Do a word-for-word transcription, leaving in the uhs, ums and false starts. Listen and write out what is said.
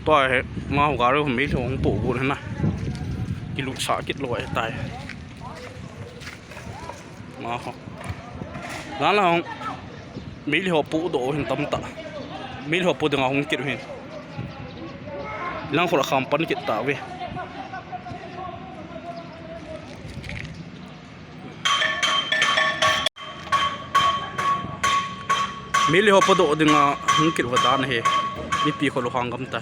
Tua hi, ma hu gari hu mi lo hung po gu na. Kilu sa kit lo e tai. Ma ho. Lan la hung. Mil ho pu do hin tam ta. Mil ho pu dinga hung kit hin. Lang khol kham pan kit ta ve. Mil ho pu do dinga hung kit va dan he. Mipi khol hang gam ta.